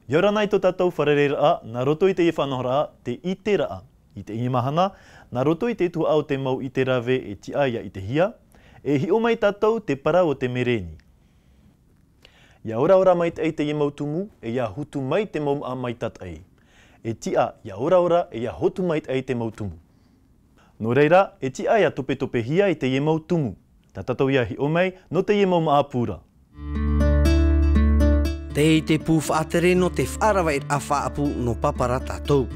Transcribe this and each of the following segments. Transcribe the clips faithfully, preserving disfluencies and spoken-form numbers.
ʻIa ora na i tō tātou fārereiraʻa, nā roto i teie faʻanahoraʻa, te ʻiteraʻa. I teie mahana, nā roto i te tuhaʻa o te mau ʻite rave e tiʻa ʻia ʻitehia, e hiʻo mai tātou te parau o te mereni. ʻIa oraora maitaʻi teie mau tumu, e ʻia hotu mai te mau māʻa maitataʻi. E tiʻa, ʻia oraora, e ʻia hotu maitaʻi te mau tumu. Nō reira, e tiʻa ʻia topetopehia i teie mau tumu. Tā tātou ʻia hiʻo mai, nō teie mau māʻa pū ra. Tei te pū faʻatere nō te faʻaravaʻiraʻa faʻaʻapu nō Papa ra tātou.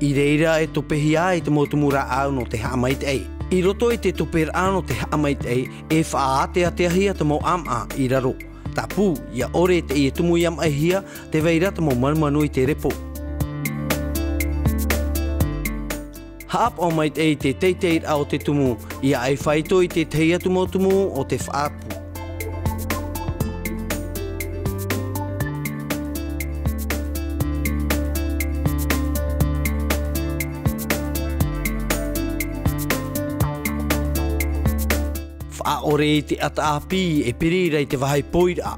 I reira e topehia ai te mau tumu rāʻau nō te haʻamaitaʻi. I roto i te toperaʻa nō te haʻamaitaʻi, e faʻaāteateahia te mau ʻāmaʻa i raro. Tāpū, ʻia ʻore teie tumu ʻia maʻihia, tē vai ra te mau manumanu i te repo. Haʻapaʻo maitaʻi i te teiteiraʻa o te tumu, ʻia ʻai faito i te tahi atu mau tumu o te faʻaʻapu. Faʻaʻore i te ʻataʻa ʻāpī e piri ra i te vāhi poiraʻa.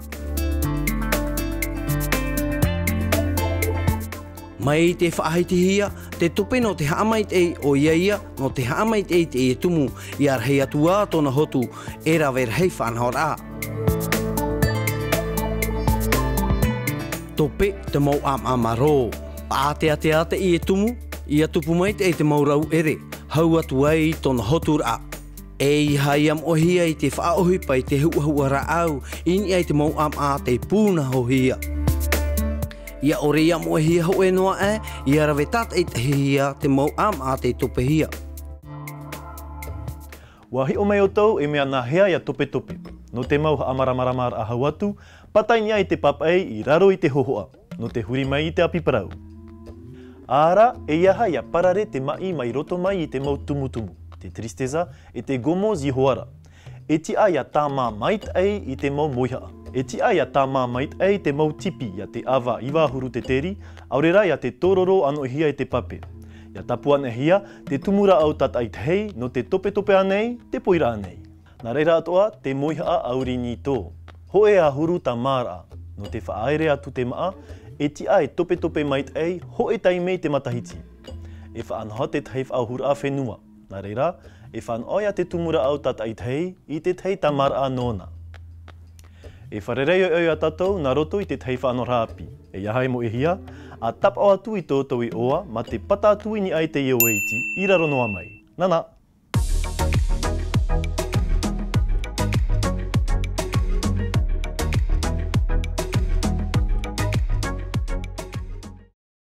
Mai te faʻahitihia, te tope nō te haʻamaitaʻi ʻoia ia, nō te haʻamaitaʻi i teie tumu, ʻia rahi atu ā tōna hotu, e rave rahi faʻanahoraʻa. Tope te mau ʻāmaʻa marō. Āteatea teie tumu, ʻia tupu maitaʻi te mau rau ʻere, hau atu ai i tōna hoturaʻa. ʻEiaha ʻia moʻehia i te faʻaʻohipa i te huʻahuʻa rāʻau, i niʻa i te mau ʻāmaʻa tei pūnahohia. ʻIa ʻore ʻia moʻehia hōʻē noa aʻe, ʻia rave tātaʻitahihia te mau ʻāmaʻa tei topehia. ʻUa hiʻo mai ʻoutou e mea nāhea ʻia topetope. Nō te mau haʻamāramaramaraʻa hau atu, pātai i niʻa i te pāpaʻi i raro i te hōhoʻa. Nō te huri mai i te ʻapi parau. Ā rā, ʻeiaha ʻia parare te maʻi mai roto mai i te mau tumutumu, te tristeza, e te gomo Zihoara. E tiʻa ʻia tāmā maitaʻi i te mau mōihaʻa. E tiʻa ʻia tāmā maitaʻi i te mau tipi ʻia te ʻava iva ʻahuru teteri, ʻaore rā ʻia te tōroro ʻanoʻihia i te pape. ʻIa tāpū anaʻe hia, te tumu rāʻau tātaʻitahi, nō te topetope ānei, te poiraʻa nei. Nā reira atoʻa, te mōihaʻa ʻauri nītō. Hōʻē ʻahuru tāmāraʻa, nō te faʻaere atu te māʻa, e tiʻa e topetope maitaʻi, hōʻē taime i te matahiti. E faʻanaho te tahi faʻaʻahuraʻa fenua. Nā reira, e fānaʻo ia te tumu rāʻau tātaʻitahi, i te tahi tāmāraʻa nōna. E fārerei ʻoe ia tātou, nā roto i te tahi faʻanahoraʻa ʻāpī. ʻEiaha e moʻehia, ʻa tāpaʻo atu i tō ʻoutou iʻoa, mā te pata atu i niʻa i te ʻoe iti, i raro noa mai. Nānā.